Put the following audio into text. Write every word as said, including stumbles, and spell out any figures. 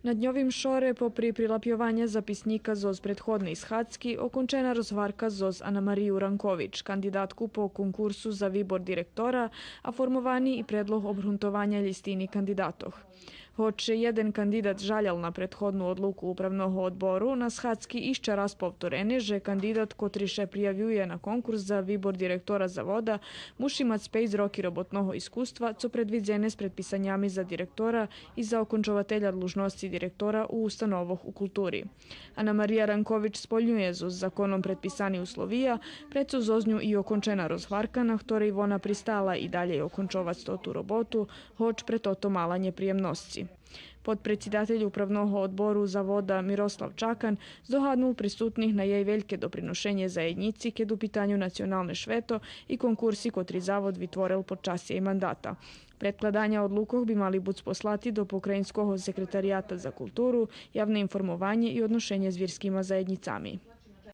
На дньовим шоре, попри прилапйованя записнїка зоз предходней схадзки, окончена розгварка зоз Анамарию Ранкович, кандидатку по конкурсу за вибор директора, а формовани и предлог обґрунтованя лїстини кандидатох. Гоч єден кандидат жалял на предходну одлуку Управного одбору, на схадзки ище раз повторене же кандидат котри ше приявює на конкурс за вибор директора Завода муши мац пейц роки роботного искуства, цо предвидзене з предписанями за директора и за окончователя длужносци директора у установох у култури. Анамария Ранкович сполнює зоз законом предписани условия, прецо зоз ню и окончена розгварка, на хторей вона пристала и далєй окончовац тоту роботу, гоч пре тото мала нєприємносци. Подпредсидатель Управного одбору Завода Мирослав Чакан здогаднул присутних на єй вельке доприношенє заєднїци кед у питаню националне швето и конкурси котри Завод витворел под час єй мандата. Предкладаня одлукох би мали буц послати до Покраїнского секретарията за културу, явне информованє и одношенє з вирскима заєднїцами.